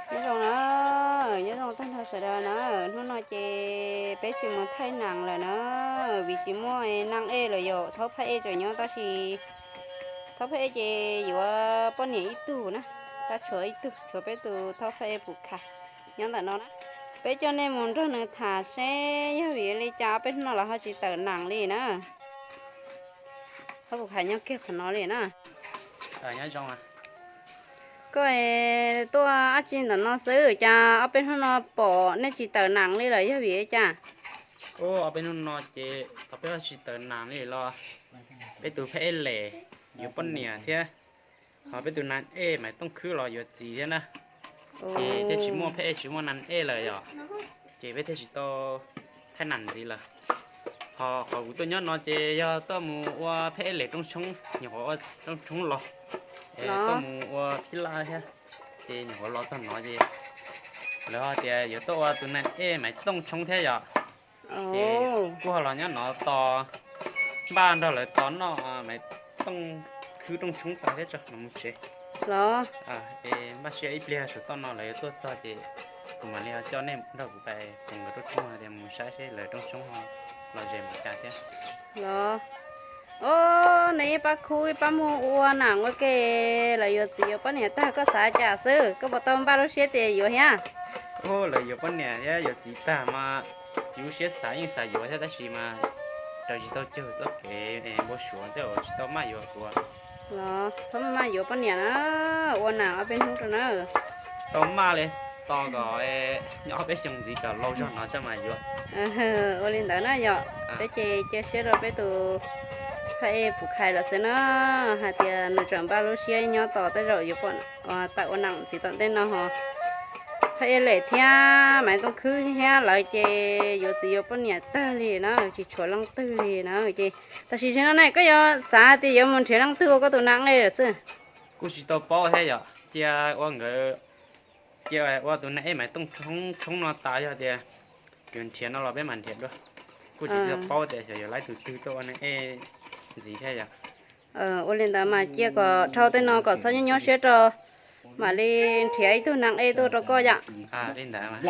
Nyob zoo na, nyob zoo tag nrho sawv daws na. Hnub no ces peb tsis mus thaij nas lawm na, vim tsis muaj nas ej lawm yom. Thaub Phaj Ej tseem nyob tab sis Thaub Phaj Ej ces yuav poj niam ib tug na, tab tshuav ib tug, tshuav peb tus Thaub Phaj Ej Pum Khais nyob ntawm no na. Peb coj nej mus nrog nws tham seb yog vim li cas ob peb hnub no los ho tsis tawm nas li na. Thaub Pum Khais nyob kiag qhov no li na. Koj tuaj dab tsi ntawm no xwb, cas ob peb hnub no pom nej tsis tawm nas li lawm yog vim li cas? Ob peb hnub no ces peb tsis tawm nas li los peb tus Phaj Ej Lem yuav poj niam thiab, ho peb tus nas ej Maiv Tooj Khwb los yuav txiv thiab na. Ces thiaj tsis muaj Phaj Ej tsis muaj nas ej lawm yom, ces peb thiaj tsis tau thaij nas ntxiv lawm. Ho qhov kuv tuaj nyob no ces yog tuaj mus ua Phaj Ej Lem rooj tshoob, nyuam qhuav ua rooj tshoob los, tuaj mus ua phij laj thiab, ces nyuam qhuav los txog no ces lawv ho tias yuav tuaj ua tus nas ej Maiv Tooj tshoob thiab yom. Ces kuj ho los nyob no tos, npaj nrog lawv tos noj Maiv Tooj Khwb rooj tshoob tas thiab tso mam mus tsev. Es npaj siab ib pliag tsam toj no lawv yuav tuaj txog ces kuv mam li ho coj nej nrog kuv pais pom nkawd rooj tshoob hais tias mus saib seb lawv rooj tshoob ho los ze mus cas thiab. Los, o, nws ib pab khub ib pab muag ua nas ua ke, lawv yuav txiv yuav poj niam tag koj xav cas xwb, koj puas tau npaj lub siab tias yuav thiab? Lawv yuav poj niam thiab yuav txiv tag mas yus lub siab xav yeej xav yuav thiab tab sis mas raws tsis tau cuag txoj kev npau suav thiab uas tsis tau maj yuav kuv. Los txhob maj yuav poj niam na, ua nas ob peb hnub rau na. Tsis tau maj li, tos kom nyob ob peb xyoos ntxiv kom laus zog no tso mam yuav. Ua li ntawd na yom, peb ces cia siab rau peb tus Phaj Ej Pum Khais lawm xwb na, hais tias nws tseem npaj lub siab nyob tos tej zaum yuav pom tawm ua nas ntxiv tom ntej no ho. Phaj Ej Lem thiab Maiv Tooj Khwb thiab lawv ces yuav txiv yuav poj niam tag li na, tsis tshuav leej twg li na ces tam sim no ne koj yuav xav tias yuav mus nrhiav leej twg ua koj tus nas ej lawm xwb? Kuj tsis tau paub thiab yom, cia ua nkawd, cia ua tus nas ej Maiv Tooj Khwb tshoob no tas yog tias yuav nrhiav no los peb mam nrhiav dua. Kuj tsis tau paub tias xyov yuav laib tus twg tuaj ua nas ej ntxiv thiab yom. Ua li ntawd mas cia kom dhau tej no kom txhob nyuaj nyuaj siab rau, mam li nrhiav ib tug nas ej tuaj rau koj yom. Li ntawd,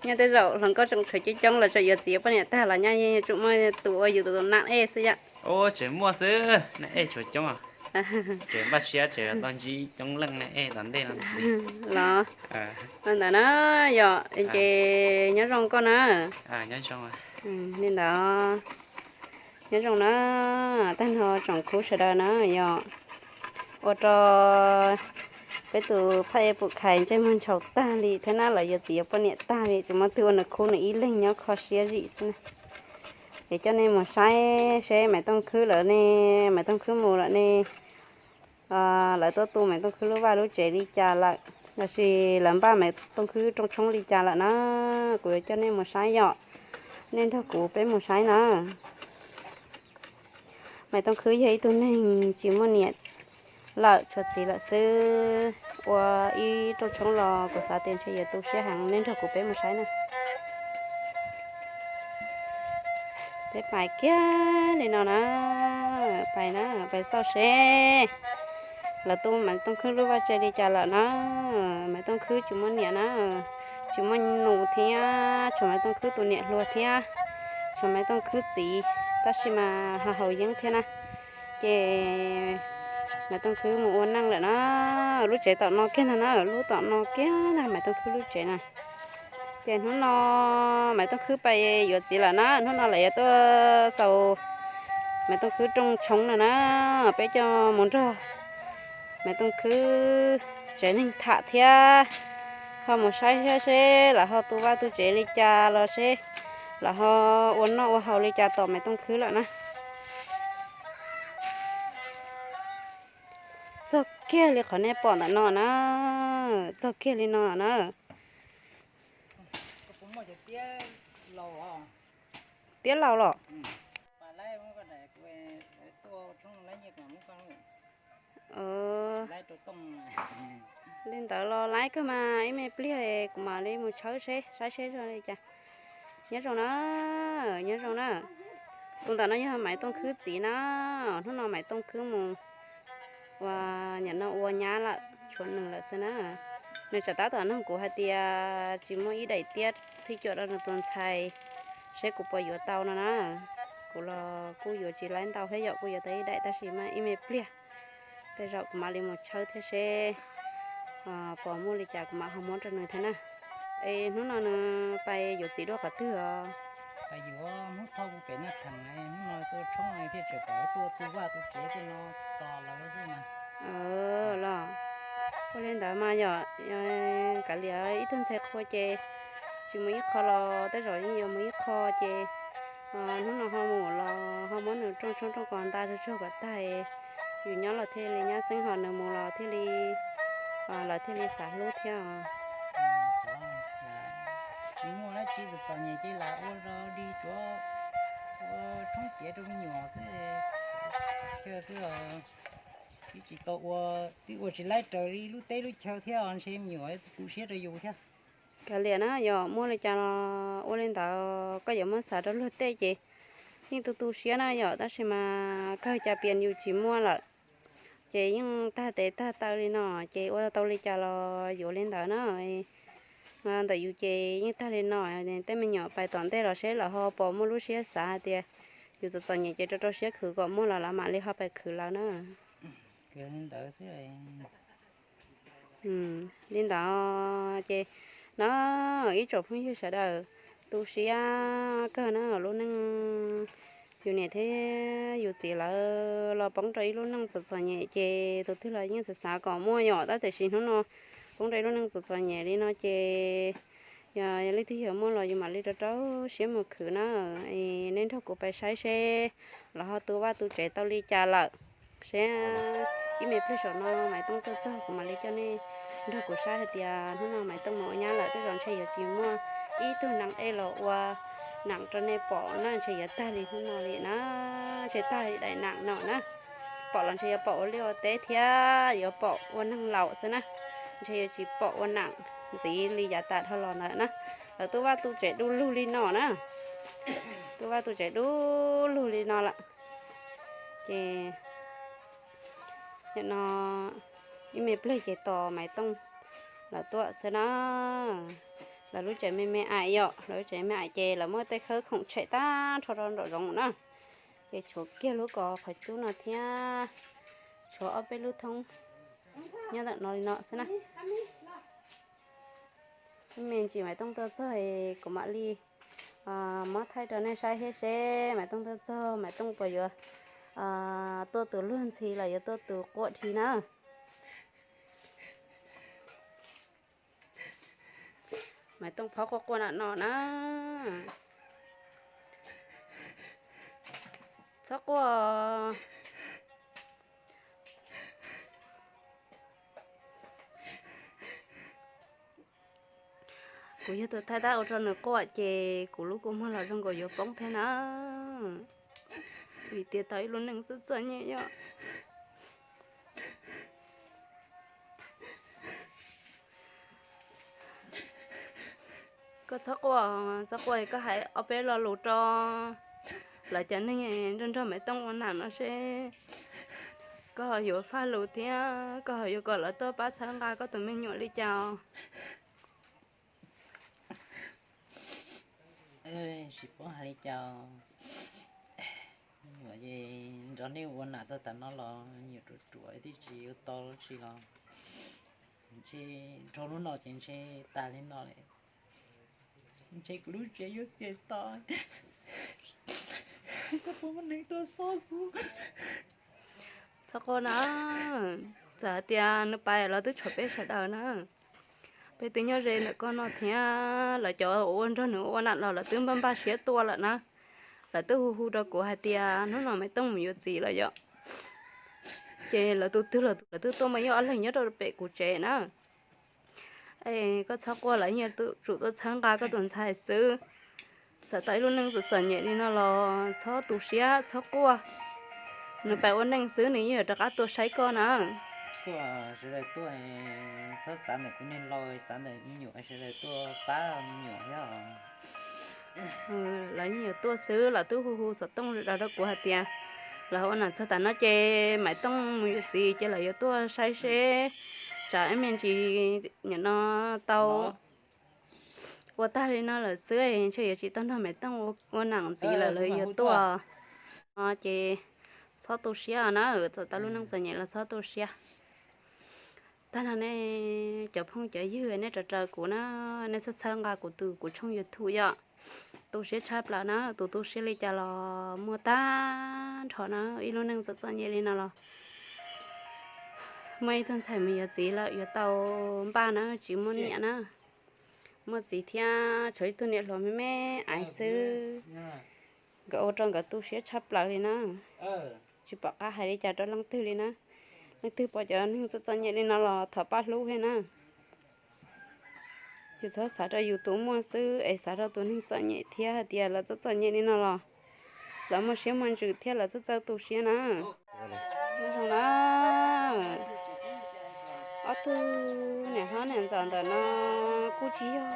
nyob tej zaum hluas nkauj tseem tshuav coob coob los tseem yuav txiv yuav poj niam tag los nyob yeej yuav tsum muaj tus ua yus tus nas ej xwb yom. Tseem muaj xwb, nas ej tshuav coob, tseem npaj siab tseem tau ntsib coob leej nas ej tom ntej no ntxiv. Los, ua ntawd na, yog ces nyob zoo koj na. Li ntawd, nyob zoo na, tag nrho tsoom khub sawv daws na, yog ua rau peb tus Phaj Ej Pum Khais ntsej muag ntshaus tag li thiab na, lawv yuav txiv yuav poj niam tag li, tsis muaj twg ua nws khub, nws ib leeg nyob kho siab zim xwb na. Es coj nej mus saib seb Maiv Tooj Khwb lawm ne, Maiv Tooj Khwb mus lawm ne, lawv tuaj tu Maiv Tooj Khwb lub vaj lub tsev li cas lawm, los sis lawv npaj Maiv Tooj Khwb rooj tshoob li cas lawm na, kuv yuav coj nej mus saib yom. Nej nrog kuv peb mus saib na. Maiv Tooj Khwb yog ib tug neeg tsis muaj niam lawm, tshuav txiv lawm xwb, ua ib rooj tshoob los kuv xav tias ntshe yuav tu siab heev, nej nrog kuv peb mus saib na. Peb pais kiag li no na, pais na, pais xauj seb lawv tu Maiv Tooj Khwb lub vaj tsev li cas lawm na. Maiv Tooj Khwb tsis muaj niam na, tsis muaj nus thiab, tshuav Maiv Tooj Khwb tus niam hluas thiab, tshuav Maiv Tooj Khwb txiv, tab sis mas ho haus yeeb thiab na. Ces Maiv Tooj Khwb mus ua neej lawm na, lub tsev tom no kiag ntag na, lub tom no kiag ntag Maiv Tooj Khwb lub tsev na. Ces hnub no Maiv Tooj Khwb pais yuav txiv lawm na, hnub no lawv yuav tuaj xaus Maiv Tooj Khwb rooj tshoob no na, peb coj mus nrog Maiv Tooj Khwb tsev neeg tham thiab, ho mus saib saib seb lawv ho tu vaj tu tsev li cas los seb lawv ho ua noj ua haus li cas tom Maiv Tooj Khwb lawm na. Txog kiag li qhov nej pom ntawm no na, txog kiag li no na. Tiab laus los? Li ntawd los laib kawg mas, ib me pliag kuv mam li mus tshawb seb saib seb zoo li cas. Nyob zoo na, nyob zoo na. Tus ntawm no yog Maiv Tooj Khwb txiv na. Hnub no Maiv Tooj Khwb mus ua, nim no ua nyab lawm, tshuav nws lawm xwb na. Nws tseem tab tom nug kuv hais tias tsis muaj ib daim tiab pheej cuam rau nws tus ntxhais, seb kuv puas yuav tau no na. Kuv los kuj yuav tsis laib ntau thiab yom, kuj yuav tau ib daim tab sis mas ib me pliag, tej zaum kuv mam li mus tshawb thiab seb puas muaj li cas kuv mam ho muab rau nws thiab na. Es hnub no nws pais yuav txiv dua qhov twg os? Pais yuav Hmoob Thoj pem Naj Theem, hnub no tuaj tshoob thiaj tseem pom tuaj tu vaj tu tsev tej no tos lawv xwb mas. Los ua li ntawd mas yom, kav liam ib tug ntxhais qhua ces tsis mus ib qho los tej zaum yeej yuav mus ib qho ces hnub no ho mus los ho muab nws rooj tshoob rooj kos nta tsuag tsuag kom tag, yus nyob los thiaj li nyab xeeb, ho nws mus los thiaj li, lawv thiaj li xav hlub thiab. Tsis muaj dab tsi, txom txom nyem ces lam ua zoo li tsuav ua tshoob tiav rau me nyuam xwb, thiaj xwb os. Twb tsis tau ua, twb ua tsis laib raws li lub teb lub chaw thiab os, ntshe me nyuam tu tu siab rau yus thiab. Kav liam na, yog muaj li cas los ua li ntawd, koj yuav muab xav rau luag tej ces yeej tu tu siab na yom, tab sis mas kawg cas pias yus tsis muaj lawm, ces yeej tag tes tag taw li no, ces ua tau li cas los yuav li ntawd na. Ntawm yus ces yeej tag li no, tej me nyuam pais tom ntej los seb lawv ho puas muaj lub siab xav hais tias yus txom txom nyem ces rau rau siab khwv kom muaj los lawv mam li ho pais khwv lawv na. Li ntawd xwb. Li ntawd ces na, ib tsoom phooj ywg sawv daws, tu siab kawg na, lub neej yus niam thiab yus txiv lawv los poob rau ib lub neej txom txom nyem ces tus twg los yeej xav xav kom muaj yom, tab tiam sis hnub no poob rau ib lub neej txom txom nyem li no ces yog leej twg yog muaj los yus mam li rau rau siab mus khwv na. Nej nrog kuv pais saib seb lawv ho tu vaj tu tsev tau li cas lawm, seb ib me pliag saum no Maiv Tooj tuaj txog kuv mam li coj nej nrog kuv saib hais tias hnub no Maiv Tooj mus ua nyab lawm, tej zaum ntshe yuav tsis muaj ib tug nam ej los ua nam rau nej pom na, ntshe yuav tag li hnub no li na, ntshe tag li daim nam no na. Pom los ntshe yuav pom ua liaj ua teb thiab yuav pom ua neeg laus xwb na, ntshe yuav tsis pom ua nam ntxiv li yav tas dhau los ntawd na. Lawv tu vaj tu tsev du lug li no na, tu vaj tu tsev du lug li no lawm. Ces nim no ib me pliag ces tos Maiv Tooj lawv tuaj xwb na. Lawv lub tsev me me aim yom, lawv lub tsev me aim ces lawv muab tej khawb khoom tshem tag nrho rau nraum zoov na. Ces tshuav kiag lub kos qhov cub no thiab, tshuav ob peb lub thoob nyob ntawm no li no xwb na. Ib me ntsis Maiv Tooj tuaj txog kuv mam li muab thaij rau nej saib thiab seb Maiv Tooj tuaj txog Maiv Tooj puas yuav tuaj tus luag ntxhi los yuav tuaj tus quaj dhi na. Maiv Tooj phob quaj quaj nam no na. Txhob quaj. Kuv yog tus thaij tab ua rau nws quaj ces kuv lub kua muag los zoo nkaus yuav poob thiab na. Vim tias tau ib lub neej txom txom nyem yom. Koj txhob quaj, txhob quaj, koj hais ob peb lo lus rau lawv cov neeg nrog nrog Maiv Tooj ua nam no seb koj ho yuav faj lus thiab koj ho yuav kom lawv tuaj pab txhawb nqa koj tus me nyuam li cas. Tsis paub hais li cas, me nyuam es nrog nej ua nam txog tav no los me nyuam ruam ruam twb tsis ua tau dab tsi los ntshe dhau hnub no ces ntshe tas li no lawm. Ntshe kuv lub tsev yuav txias to, koj puas muaj neeg tuaj xob kuv? Txhob quaj na, txawm hais tias nws pais los twb tshuav peb sawv daws na. Peb twb nyob ze ntawm koj no thiab, lawv cov uas nrog nws ua nam los lawv twb npaj npaj siab tuaj lawm na. Lawv twb hu hu rau kuv hais tias hnub no Maiv Tooj mus yuav txiv lawm yom. Ces lawv tus twg los lawv twb tuaj mas yog ob leeg nyob rau pem kuv tsev na. Es koj txhob quaj, lawv yeej yuav tsum tuaj txhawb nqa koj tus ntxhais xwb. Txawm tau ib lub neej txom txom nyem li no los txhob tu siab txhob quaj. Nws pais ua neej xwb nws yeej yuav rov qab tuaj saib koj na. Tuaj sawv daws tuaj, txhob xav ntawm kuv neeg laus, xav ntawm me nyuam, sawv daws tuaj pab me nyuam thiab. Lawv yeej yuav tuaj xwb, lawv twb hu hu xov tooj rau kuv hais tias lawv ua nam txog tas no ces Maiv Tooj mus yuav txiv ces lawv yuav tuaj saib seb tsam ib me ntsis nim no tau ua tag li no lawm xwb, ntshe yuav tsis tau nrog Maiv Tooj ua nam ntxiv lawm, lawv yuav tuaj no ces txhob tu siab na, txawm tau lub neej txom nyem los txhob tu siab. Tag no nej cov phooj cov ywg nej raws raws kuv na, nej txhawb txhawb nqa kuv tus kuv tshooj YouTube yom. Tu siab tshaj plaws na, tus tu siab li cas los muaj tag nrho na, ib lub neej txom txom nyem li no los muaj ib tug ntxhais mus yuav txiv lawm yuav tau npaj na, tsis muaj niam na, muaj txiv thiab tshuav ib tug niam hluas me me aiv xwb. Nkawd ua rau nkawd tu siab tshaj plaws li na, tsis pom qab hais li cas rau leej twg li na. Leej twg pom cov neeg txom txom nyem li no los thov pab hlub thiab na. Yus txhob xav rau yus tus muaj xwb es xav rau tus neeg txom nyem thiab hais tias lawv txom txom nyem li no los lawv muaj siab muaj ntsws thiab lawv txawj txawj tu siab na. Zoo na, ob tug niam hlob niam ntxawm ntawm no kuj tsis yog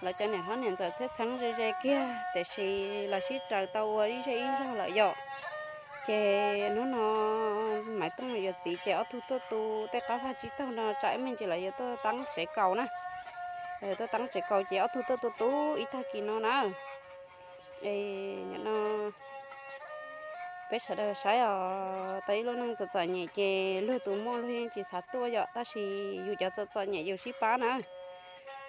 lawv cov niam hlob niam ntxawm txheeb txheeb ze ze kiag, tiam sis los sib raws tau ua ib zej ib zog lawm yom. Ces hnub no Maiv Tooj yuav txiv ces ob tug tuaj tu tej qab vaj tsib taug no tsam ib me ntsis lawv yuav tuaj teeb tsev kaus na. Lawv yuav tuaj teeb tsev kaus ces ob tug tuaj tu tu ib tag kis no na. Es nim no peb sawv daws saib os, tau ib lub neej txom txom nyem ces luag tus muaj luag yeej tsis xav tuaj yom, tab sis yus cov txom txom nyem yus sib pab na.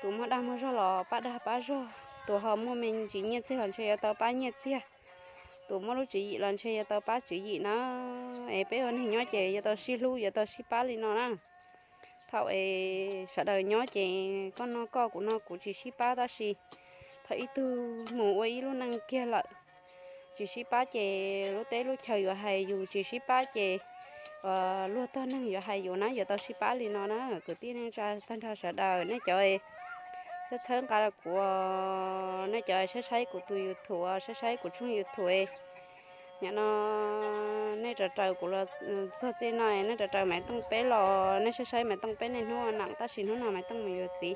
Tus muaj dag muaj zog los pab dag pab zog, tus ho muaj me ntsis nyiaj txiag los ntshe yuav tau pab nyiaj txiag, tus muaj lub tswv yim los ntshe yuav tau pab tswv yim na. Es peb ua neeg nyob ces yuav tau sib hlub yuav tau sib pab li no na. Thaum es sawv daws nyob ces koj noj koj kuv noj kuv tsis sib pab, tab sis thaum ib tug mus ua ib lub neej kiag lawm, tsis sib pab ces lub teb lub chaw yuav hais yus, tsis sib pab ces luag tog neeg yuav hais yus na, yuav tau sib pab li no na. Kwv tij neej tsa tag nrho sawv daws nej cov txhawb txhawb nqa kuv, nej cov saib saib kuv tus YouTube, saib saib kuv tshooj YouTube, nim no nej raws raws kuv los txog txij no, nej raws raws Maiv Tooj peb los nej saib saib Maiv Tooj peb niaj hnub ua neej, tab sis hnub no Maiv Tooj mus yuav txiv,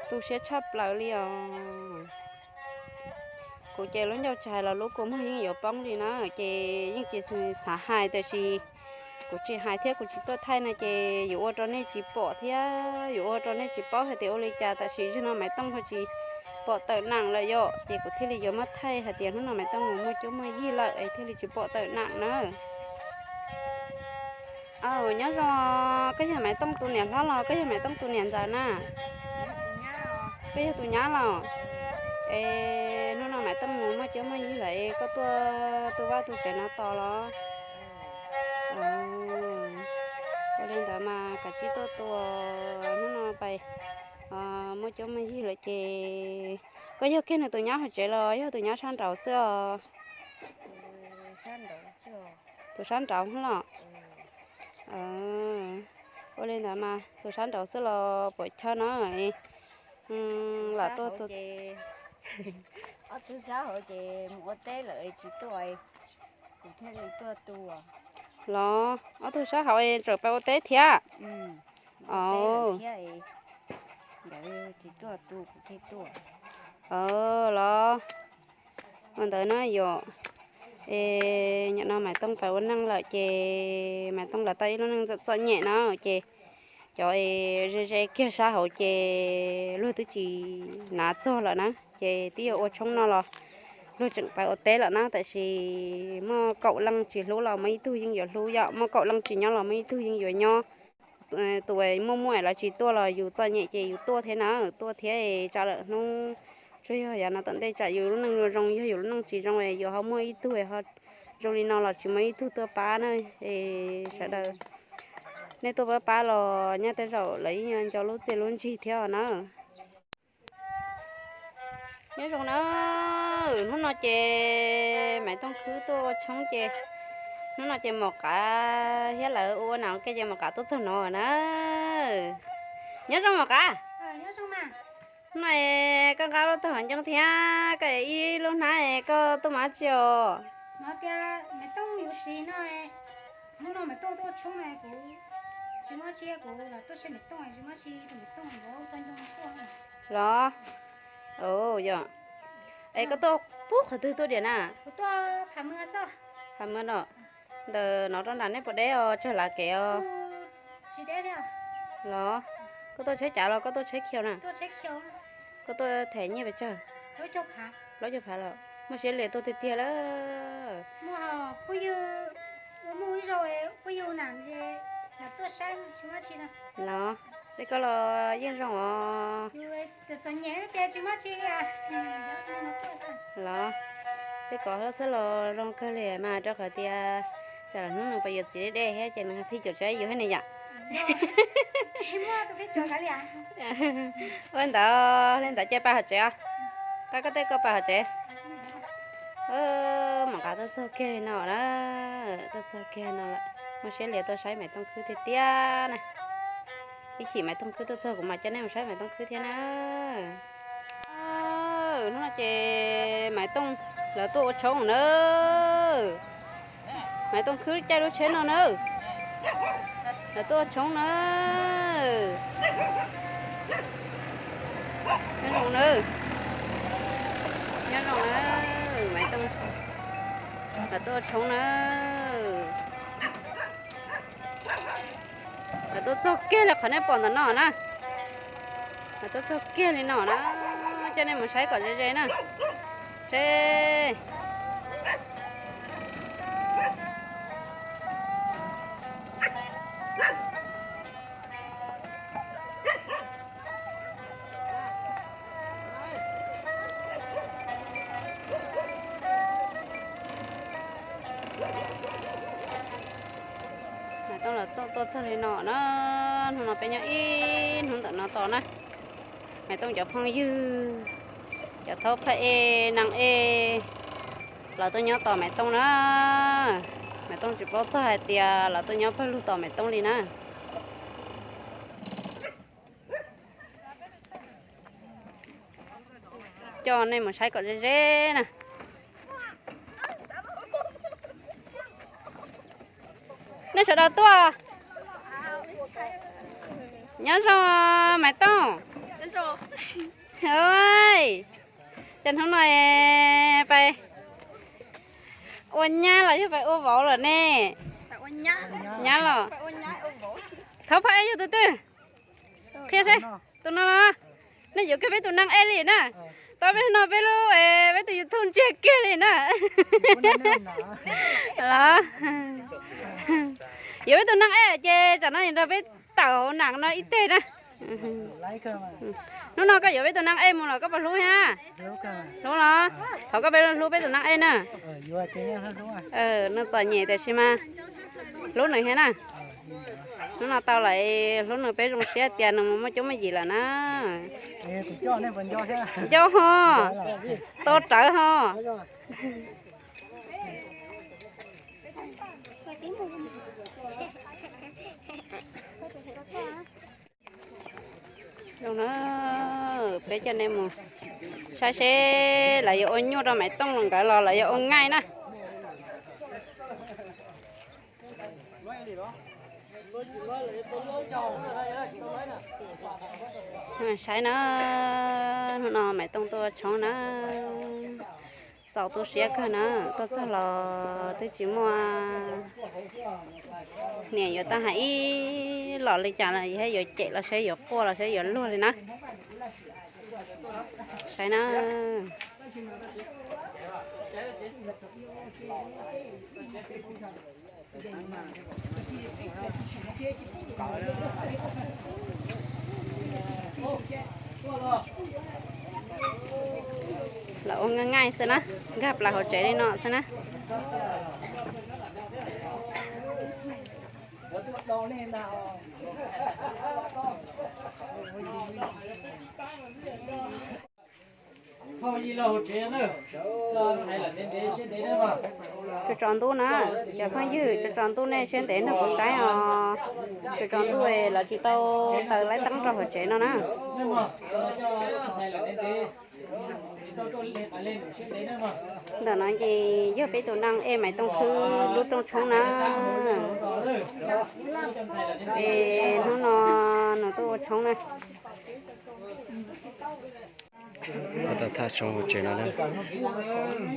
tu siab tshaj plaws li os. Kuv ces lub ncauj tsis hais los lub kua muag yeej yuav poob li na, ces yeej tsis xav hais, tiam sis kuv tsis hais thiab kuv tsis tuaj thaij no ces yuav ua rau nej tsis pom thiab yuav ua rau nej tsis paub hais tias ua li cas. Tam sim zaum no Maiv Tooj ho tsis pom tawm neem lawm yom, ces kuv thiaj li yuav muab thaij hais tias hnub no Maiv Tooj mus muaj cuab muaj yig lawm es thiaj li tsis pom tawm neem na. Aw, nyob zoo, koj yog Maiv Tooj tus niam hlob los koj yog Maiv Tooj tus niam ntxawm na? Koj yog tus nyab los? Es hnub no Maiv Tooj mus muaj cuab muaj yig lawm es koj tuaj tu vaj tu tsev no tos los? Ua li ntawd mas kav tsij tuaj tua, hnub no pais muaj cuab muaj yig lawm ces. Koj yog kiag nws tus nyab hauv tsev los yog tus nyab sab nraud xwb os? Tus sab nraud los? Ua li ntawd mas tus sab nraud xwb los puas chaw no lam tuaj tua. Ob tug sab hauv ces mus ua teb lawm tsis tuaj, kuv thiaj li tuaj tua. Los ob tug sab hauv es tseem pais ua teb thiab? Ntawd tsis tuaj tu kuv thiaj tuaj. Los ua ntawd na yom. Es nim no Maiv Tooj pais ua neej lawm ces Maiv Tooj los tau ib lub neej txom txom nyem na ces cov es ze ze kiag sab hauv ces luag twb tsis hnav txog lawm na, ces twb yuav ua tshoob no los luag tseem pais ua teb lawm na. Tab sis muaj kaum leej tsis hlub los muaj ib tug yeej yuav hlub yom, muaj kaum leej tsis nyob los muaj ib tug yeej yuav nyob. Tus muaj muaj lawv tsis tuaj los yus txom nyem ces yus tuaj thiab na, tuaj thiab tsam lawm hnub tsuas yog yav no tom ntej tsam yus lub neej zoo, yog yus lub neej tsis zoo es yus ho muaj ib tug ho zoo li no los tsis muaj ib tug tuaj pab na. Es sawv daws nej tuaj pab pab los nyaj tej zaum lawv yeej nco lub txiaj lub ntsig thiab os na. Nyob zoo na, hnub no ces Maiv Tooj Khwb tuaj ua tshoob ces hnub no ces Maum Qav thiab lawv ua ua nas ua ke ces Maum Qav tuaj txog no na. Nyob zoo Maum Qav. Hnub no koj nqa lub tag hauv ncoo thiab koj ib lub hnab koj tuaj mus dab tsi os? Los? Yog. Es koj tuaj puag qhov twg tuaj diam na? Pha mw no. Ntawm no rau nram nej puas deb os, tsawg lav kev os? Los, koj tuaj tsheb cav los koj tuaj tsheb khiaus na? Koj tuaj them nyiaj pes tsawg? Plaub caug phav los? Muaj siab lias tuaj tiag tiag lawm. Los, tej koj los yeej zoo os. Los, tej koj xwb los zoo kawg li mas rau qhov tias tsam hnub nws pais yuav txiv dej dej thiab ces nws pheej cuam tsav yus thiab ne yom. Ua ntawd li ntawd cia pais hauv tsev os. Pab koj tej koj pais hauv tsev. Mam nqa tuaj txog kiag li no na, tuaj txog kiag no lawm, muaj siab lias tuaj saib Maiv Tooj khwb tiag tiag na. Ib chim Maiv Tooj khwb tuaj txog kuv mam coj nej mus saib Maiv Tooj khwb thiab na. Hnub no ces Maiv Tooj lawv tuaj ua tshoob na. Maiv Tooj khwb caij lub tsheb no na. Lawv tuaj ua tshoob na. Nyob zoo na. Nyob zoo na. Maiv Tooj lawv tuaj ua tshoob na. Lawv tuaj txog kiag li qhov nej pom ntawm no na. Lawv tuaj txog kiag li no na. Coj nej mus saib kom ze ze na. Seb. Maiv Tooj los tuaj txog li no na. Hnub no peb nyob ib hnub ntawm no tos na. Maiv Tooj cov phooj ywg, cov thaub phaj ej neeg ej, lawv tuaj nyob tos Maiv Tooj na. Maiv Tooj tsis paub txog hais tias lawv tuaj nyob pawg lug tos Maiv Tooj li na. Coj nej mus saib kom ze ze na. Nej sawv daws tuaj. Nyob zoo Maiv Tooj. Cas hnub no pais ua nyab los yog pais ua vauv lawm ne? Nyab los? Thaub phaj ej yog tus twg? Qhia seb, tus no los? Nej yuav kiag peb tus neeg ej li na. Tau peb hnub no peb lub, peb tus YouTube ntsiag kiag li na. Los, yuav peb tus neeg ej ces tsam no nrog peb tawm hauv neeg no ib teg na. Hnub no koj yuav peb tus neeg ej mus los koj puas hlub thiab? Hlub los? Thov koj peb hlub peb tus neeg ej na. Nws txom nyem tiam sis mas hlub nws thiab na. Hnub no tau lawm, hlub nws peb zoo siab tias nws mus muaj cuab muaj yim lawm na. Nco ho, to rawv ho. Zoo na, peb coj nej mus saib seb lawv yuav ua nyuj rau Maiv Tooj los nkawd los lawv yuav ua ngaij na. Saib na, hnub no Maiv Tooj tuaj ua tshoob na. Txaus tu siab kawg na, tuaj txog los twb tsis muaj niam yuav tau hais ib los li cas los thiab, yuav cem los seb yuav quaj los seb yuav luag li na. Saib na. Lawv ua nqaij nqaij xwb na, nkag plaws hauv tsev li no xwb na. Tso tso ntuj na, cov phooj ywg, tso tso ntuj nej siab ntev nrog kuv saib os. Tso tso ntuj, lawv tsis tau taws laib teeb rau hauv tsev no na. Ntawm no ces yog peb tus neeg ej Maiv Tooj khwb lub rooj tshoob na. Es hnub no nws tuaj ua tshoob na. Tau thaj tshoob hauv tsev no na,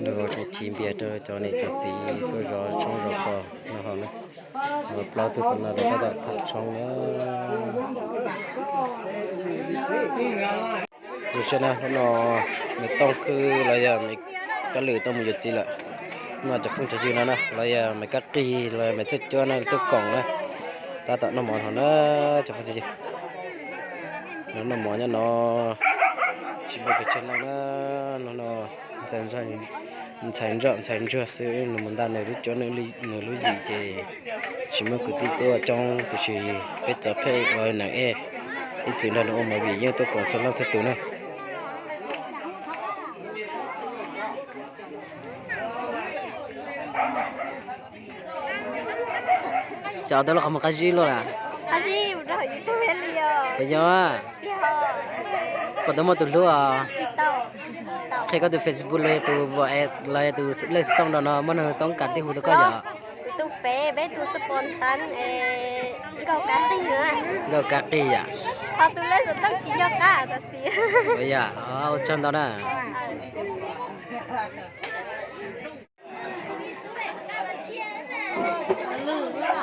nws tseem chiv npias rau cov niam cov txiv tuaj zov tshoob zov kos noj haus na. Plaub tug tom no rau tab tom tham tshoob na. Zoo siab na, hnub no Maiv Tooj khwb los yog Maiv Kab Lwm tuaj mus yuav txiv lawm. Hnub no cov phooj cov ywg no na, los yog Maiv Kab Qig los yog Maiv Txhiaj Cuab na tuaj koom na, tab tom noj mov no na cov phooj cov ywg. Noj mov nyob no tsis muaj pes tsawg leej na, no no ntxhais ntsoj ntxhais ntsuag xwb, nws mus nta nws lub cuab nws lub yim ces tsis muaj kwv tij tuaj coob, tiam sis peb txawv pheej ua neeg ej, ib txwm nrog nws ua movie yeej tuaj koom txhua leej txhua tus na. Cov tau lub qhov muag qab zib luaj na. Puas yog? Puas tau muaj tus hlub os? Qhia koj tus Facebook los yog tus WhatsApp los yog tus lej xov tooj no, muaj neeg toob kas tij hu rau koj yom? Tus Face peb tus xab pos tas Nkauj Kav Qig. Nkauj Kav Qig yom? Ho tus lej xov tooj tsis nco qab. Ua yam, ua tsaug ntau na.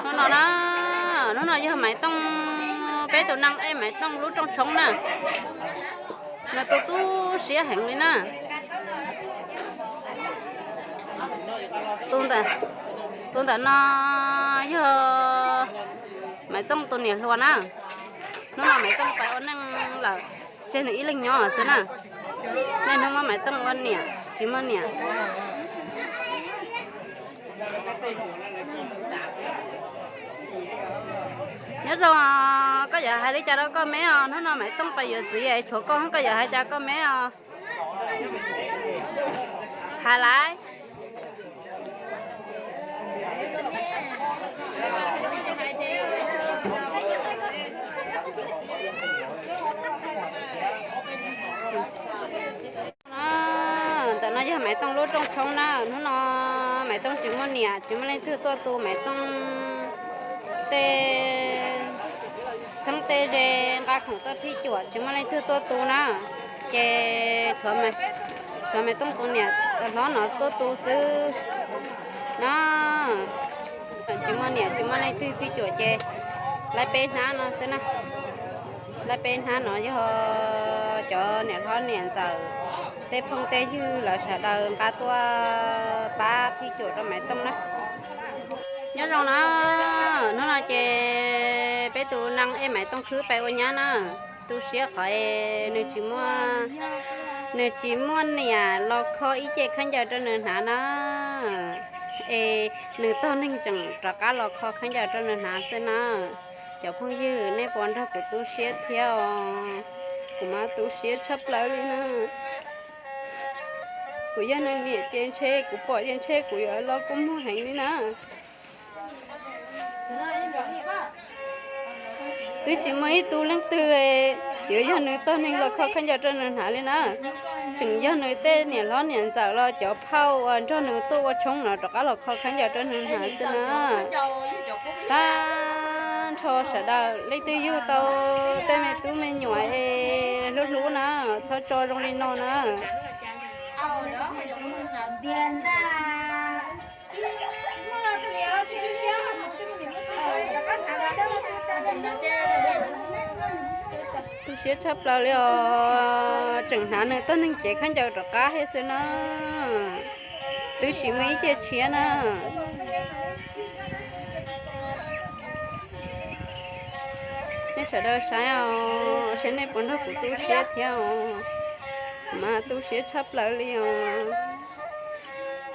Hnub no na, hnub no yog Maiv Tooj, peb tus neeg ej Maiv Tooj lub rooj tshoob na. Nws tu tu siab heev li na. Tus ntawm no yog Maiv Tooj tus niam hluas na. Hnub no Maiv Tooj pais ua neej lawm, tseg nws ib leeg nyob xwb na. Niaj hnub muab Maiv Tooj ua niam tsis muaj niam. Nyob zoo, koj yuav hais li cas rau koj me os? Hnub no Maiv Tooj pais yuav txiv es tshuav koj, koj yuav hais cas koj me os? Hais laiv. Ntawm no yog Maiv Tooj lub rooj tshoob na. Hnub no Maiv Tooj tsis muaj niam, tsis muaj leej twg tuaj tu Maiv Tooj tej txheeb tej ze, nqa khoom tuaj phij cuam tsis muaj leej twg tuaj tu na. Ces tshuav Maiv Tooj tus niam hlob no tuaj tu xwb na. Tsis muaj niam tsis muaj leej twg phij cuam ces laib peb hnab no xwb na. Laib peb hnab no yog cov niam hlob niam ntxawm, tej phooj tej ywg lawv sawv daws nqa tuaj pab phij cuam rau Maiv Tooj na. Nyob zoo na, hnub no ces peb tus neeg ej Maiv Tooj khwb pais ua nyab na. Tu siab qhov es nws tsis muaj, nws tsis muaj niam los kho ib ce khaub ncaws rau nws hnav na. Es nws tog neeg tseem rov qab los kho khaub ncaws rau nws hnav xwb na. Cov phooj ywg, nej puas nrog kuv tu siab thiab os? Kuv mas tu siab tshaj plaws li na. Kuv yog nws niam ces ntshe kuv pom ces ntshe kuv yuav los kua muag heev li na. Twb tsis muaj ib tug leej twg yuav yog nws tog neeg los kho khaub ncaws rau nws hnav li na. Tseem yog nws tej niam hlob niam ntxawm los cov phauj uas nrog nws tuaj ua tshoob no rov qab los kho khaub ncaws rau nws hnav xwb na. Tag nrho sawv daws leej twg yug tau tej me tub me nyuam es hlub hlub na, txhob tso zoo li no na. Tu siab tshaj plaws li os, tseem hnav nws tog neeg cev khaub ncaws rov qab thiab xwb na. Twb tsis muaj ib ce tshiab na. Nej sawv daws saib os, saib nej puas nrog kuv tu siab thiab os. Mas tu siab tshaj plaws li os.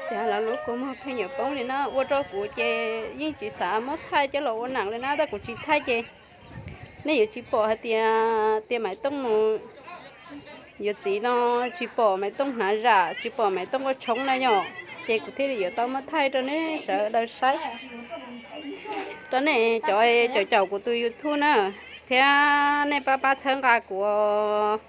Cas lawv lub kua muag pheej yuav poob li na. Ua rau kuv ces yeej tsis xav muab thaij coj los ua neej li na, tab kuv tsis thaij ces nej yuav tsis pom hais tias, tias Maiv Tooj mus yuav txiv no, tsis pom Maiv Tooj hnav zam, tsis pom Maiv Tooj ua tshoob na yom. Ces kuv thiaj li yuav tau muab thaij rau nej sawv daws saib, rau nej cov caum caum kuv tus YouTube na, thiab nej pab pab txhawb nqa kuv.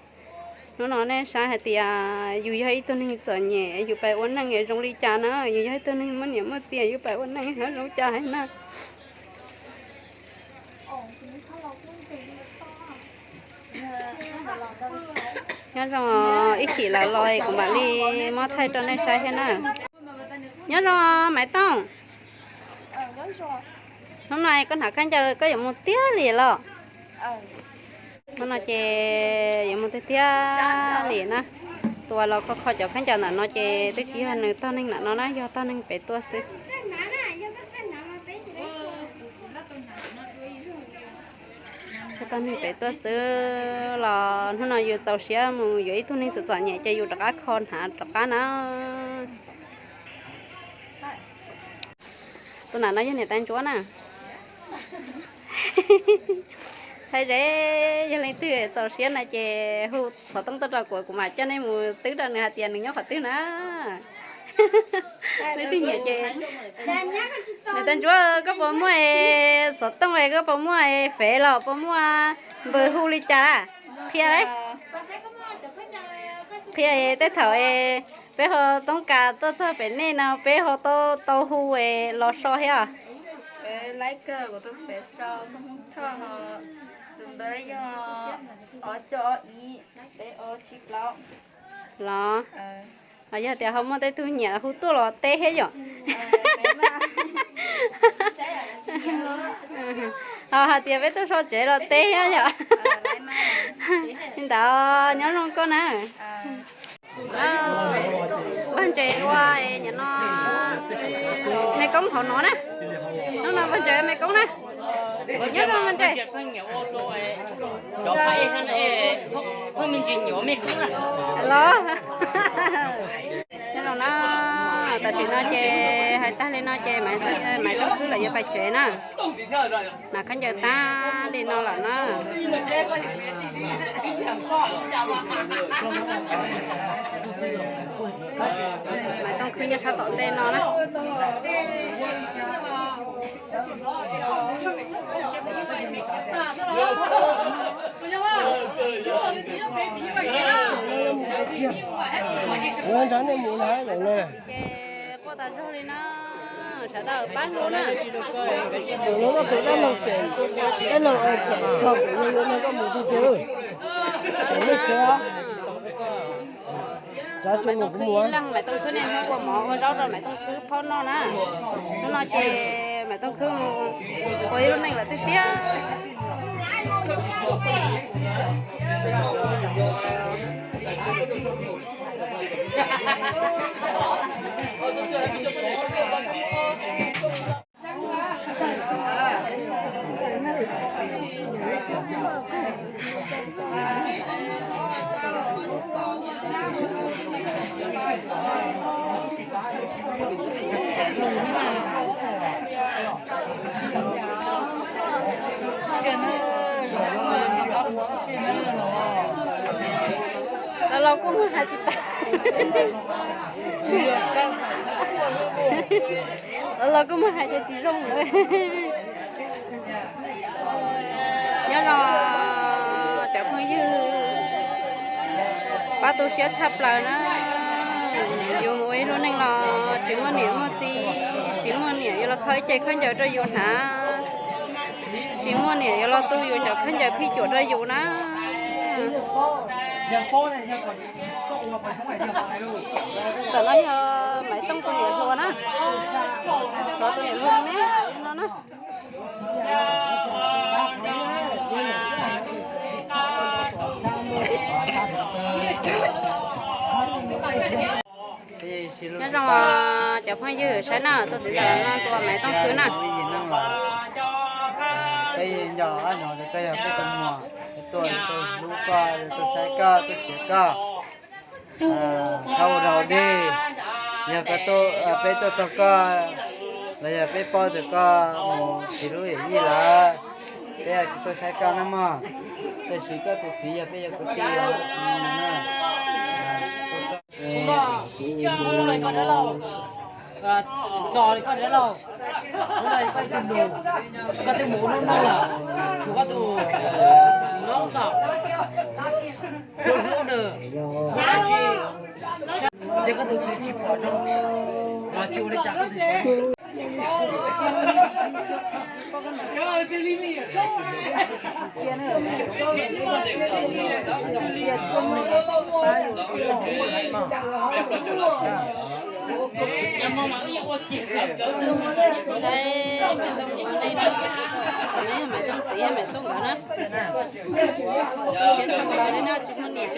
Hnub no nej saib hais tias yus yog ib tug neeg txom nyem, yus pais ua neej zoo li cas na, yus yog ib tug neeg muaj niam muaj txiv, yus pais ua neej zoo li cas na. Nyob zoo, ib chim lawv los kuv mam li muab thaij rau nej saib thiab na. Nyob zoo Maiv Tooj. Hnub no koj hnav khaub ncaws koj yuav mus tiag li los? Hnub no ces yuav mus tiag tiag li na. Tus uas los kho kho cov khaub ncaws ntawm no ces twb tsis yog nws tog neeg ntawm no na, yog tog neeg pem tuaj xwb. Tog neeg pem tuaj xwb los hnub no yus txaus siab mus yuav ib tug neeg txom txom nyem ces yus rov qab kho hnav rov qab na. Tus ntawm no yog niam tais ntsuab na. Hais tias yog leej twg txaus siab na ces hu xov tooj tuaj rau kuv, kuv mam coj nej mus twb rau nws hais tias nws nyob qhov twg na. Leej twg nyiam ces, niam tais ntsuab, koj puas muaj xov tooj, koj puas muaj fev los puas muaj npawb hu li cas? Qhia, qhia tej thaum peb ho toob kas tuaj txog pem nej no peb ho tau hu los so thiab. Los yog tias ho muaj tej tug nyiam hu tuaj los teb thiab yom? Ho hais tias peb tuaj so tsev los teb thiab yom? Li ntawd nyob zoo koj na. Npawg Ntses ua nyuam no me koob hauv no na. Hnub no npawg Ntses me koob na. Nyob zoo npawg Ntses. Los nyob zoo na, tam sim no ces hais tag li no ces Maiv Tooj Khwb lawv yuav pais tsev na. Hnav khaub ncaws tag li no lawm na. Maiv Tooj Khwb nyob sab tom ntej no na. Nrog nej mus na, ces quaj tas zog li na, sawv daws pab hlub na. Lawv koj tus dab laug pem, dab laug pem tog kuv yuav nrog koj mus tiag tiag. Pem nej tsev os. Maiv Tooj Khwb ib leeg, Maiv Tooj Khwb niaj hnub ua mov ua zaub rau Maiv Tooj Khwb phob noj na. Hnub no ces Maiv Tooj Khwb mus ua ib lub neej lawm tiag tiag. Los los kuj muag hais tsis tas. Los los kuj muag hais tias tsis zoo. Nyob zoo cov phooj ywg, pab tu siab tshaj plaws na. Yus ua ib lub neej los tsis muaj niam muaj txiv, tsis muaj niam yuav los kho ib ce khaub ncaws rau yus hnav, tsis muaj niam yuav los tu yus cov khaub ncaws phij cuam rau yus na. Ntawm no yog Maiv Tooj tus niam hluas na. Tus niam hluas ne no na. Nyob zoo cov phooj ywg saib na, tus txiv ntawm no tus Maiv Tooj Khwb na. Peb nco ob no, koj yog peb tus muam, tuaj tuaj hlub koj, tuaj saib koj, tuaj txiav koj. Txhob ua rau dej, yog koj tuaj, peb tuaj txog koj los yog peb paub tias koj mus txiv lub yawm yij lawm, peb tsis tuaj saib koj na mog. Tab sis koj tus txiv yog peb yog kwv tij na. Txo li koj dab laug, hnub no koj ib tug nus, koj twb mus ua noob noob lawm, tshuav koj tus noob xaum, hlub hlub nws, yog koj tus txiv tsis pom zoo los tsis ua li cas koj tus txiv. Saib Maiv Tooj ua ntej na, tam no yog Maiv Tooj txiv yog Maiv Tooj nkawd na. Siab ntshua nkawd li na, tsis muaj niam na.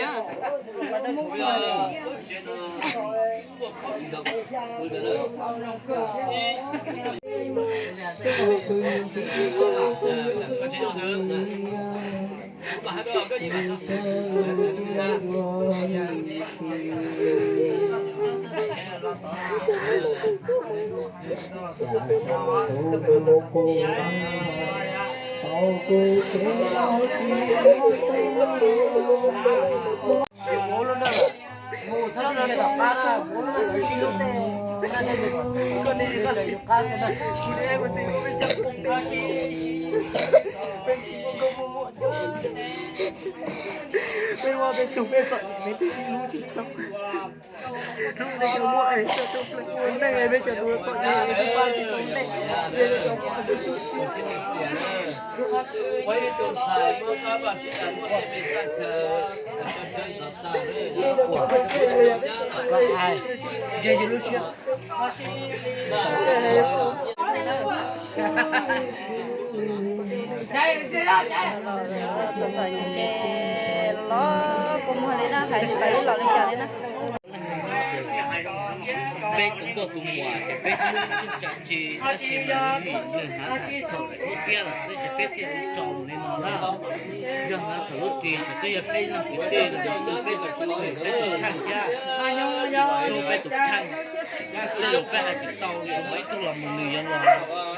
Peb ua peb tug peb txom nyem, peb tib lub tsis tau. Hnub no muaj es txog rau plaws ua neej, peb cov tub txom nyem, peb pab tsis tau neej, peb cov muaj tus tu siab. Ntsia yus lub siab. Txom txom nyem ces los kua muag li na, hais tsis tau ib los li cas li na. Peb tus nkauj tus muam ces peb twb tsa tsi tab sis mas vim nws hnav txhaum lawm ib tiab lawm tab sis peb thiaj tso mus li no na. Yog hnav txhaum lub ris ces twb yog peb leeg kwv tij los mus xwb, peb tsis txhob mus peb tus kheej thiab, hnub peb tus kheej, tej zaum peb hais tsis tau li, muaj ib tug los mus nws yuav los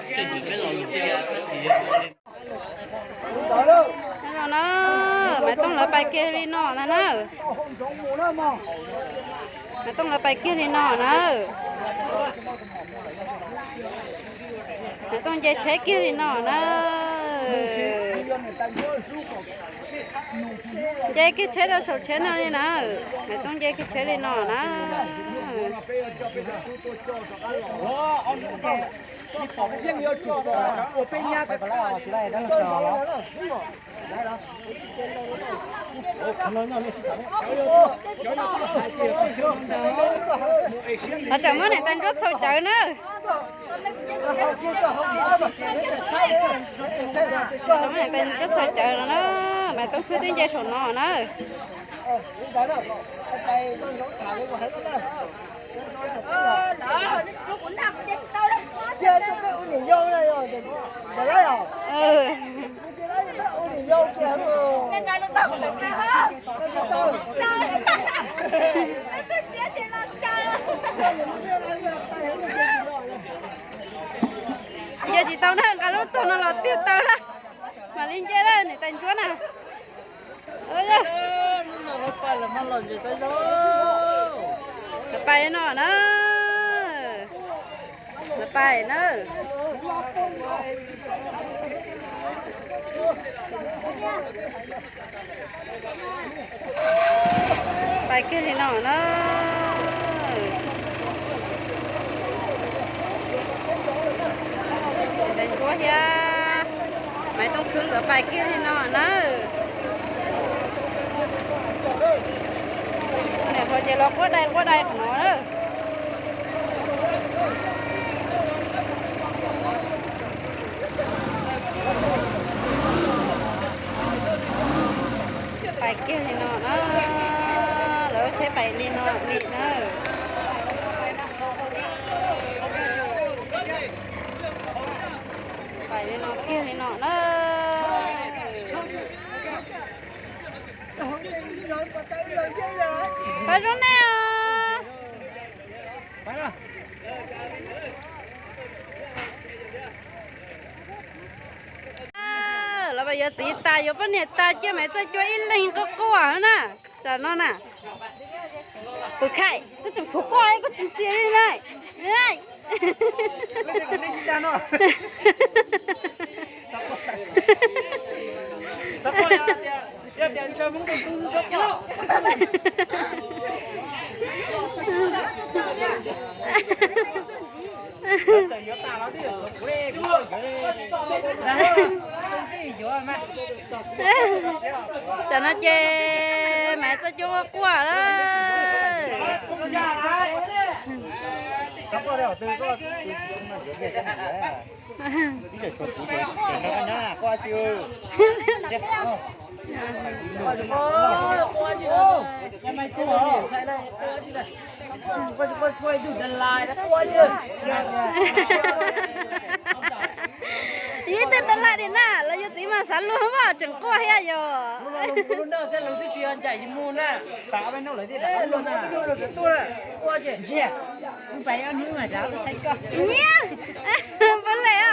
tswj yim peb lo lus thiab tab sis yog no na, Maiv Tooj lawv pais kiag li no ntag na. Maiv Tooj lawv pais kiag li no na. Maiv Tooj nce tsheb kiag li no na. Nce kiag tsheb rau saum tsheb no li na. Maiv Tooj nce kiag tsheb li no na. Hov tseem muab niam tais ntsuab txhaum cawv na. Niam tais ntsuab txhaum cawv no na, Maiv Tooj Khwb twb nce saum no na. Yog tsis tau na, nqa lub tog no los tiag tawv na. Mam li nce na niam tais ntsuab na. Pais no na. Pais na. Pais kiag li no na. Tais ntsuab thiab Maiv Tooj Khwb nkawd pais kiag li no na. Niam hluas ces los quab dai quab dai qhov no na. Pais kiag li no na, lawv tsheb pais li no li na. Pais li no kiag li no na. Pab zoo nej os. Lawv yuav txiv tas yuav poj niam tas cia Maiv Txawj Cua ib leeg quaj quaj na. Tam no na, tus khaim koj tseem tshuav koj koj tsis ntxias li na. Tam no ces Maiv Txawj Cua quaj quaj lawm. Ib tug dab laij li na, los yus txiv mas xav luag mas tseem quaj thiab yog. Nyiab, pab lej os.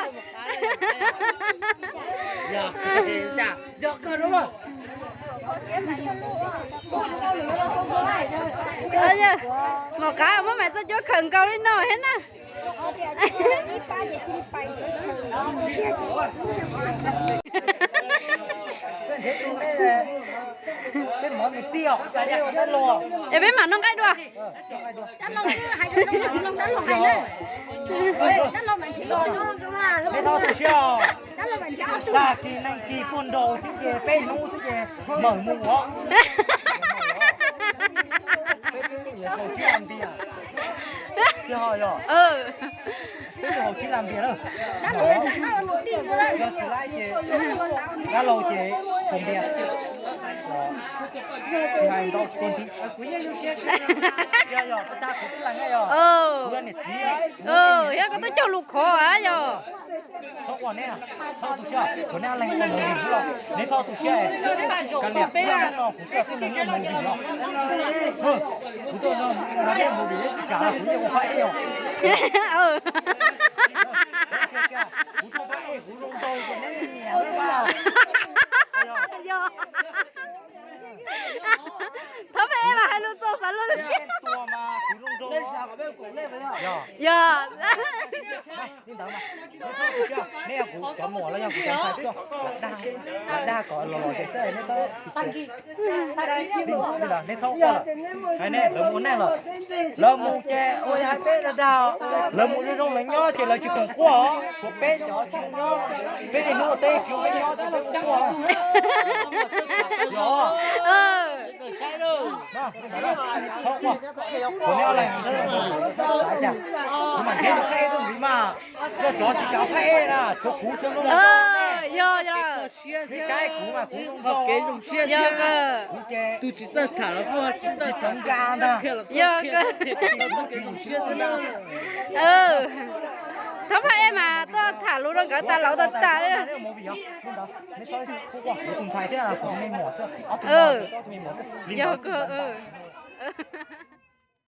Mom qab muab Maiv Txoj Cuab khawm nkaus li no thiab na. Es peb mam noj nqaij dua. Tag kis nees kis puag nraud xwb ces peb hnub xwb ces mam mus os. Peb haus tsib lab npias. Peb haus tsib lab npias lawm. Yog tsis laib ces dab laug ces haus npias. Tsis hais ntau kuv nti. Yog, yog, tag kuv tib leeg yog. Kuv yog niam txiv. Yog koj tuaj cog lus khov yog. Txhob ua neb, txhob tu siab, tshuav neb ob leeg ua movie xwb los neb txhob tu siab. Kav liam, hnub no kuv tuaj tib leeg ua movie los. Kuv tuaj no neb ua movie neb tsis kam los kuv yeej ua phab ej os. Kuv tuaj phab ej kuv zoo nraug ces neb nyiam xwb mas. Thov phab ej mas hais lus txaus xav luag. Tua mas kuv zoo nraug. Yog. Li ntawd mas neb yog kuv cov muam los yog kuv cov ntxhais xwb, lam dag kom los los ces xwb neb txhob. Neb txhob quaj lawm, hais neb lawv mus ua neej lawm. Lawv mus ces ua yog hais peb dag dag, lawv mus zoo zoo lawv nyob ces lawv tsis khoom quaj os, tshuav peb cov tsis nyob, peb niaj hnub ua teb tsis ua peb nyob ces peb quaj. Yog. Txhob quaj, kuv neb ob leeg xwb, xav cas kuv mam nrhiav tus phab ej tuaj ntxiv mas, yog cov tsis kam phab ej na tshuav kuv xwb. Yog, yog. Neb saib kuv mas kuv zoo zoo, kuv ces tus tsis txawj tham los kuj tsis txawj nka ntag. Yog, thab phab ej mas tuaj tham lus rau nkawd tas laus tas tas li. Tus ntxhais thiab kuv tus me muam xwb, ob tug me muam xwb. Yog kawg.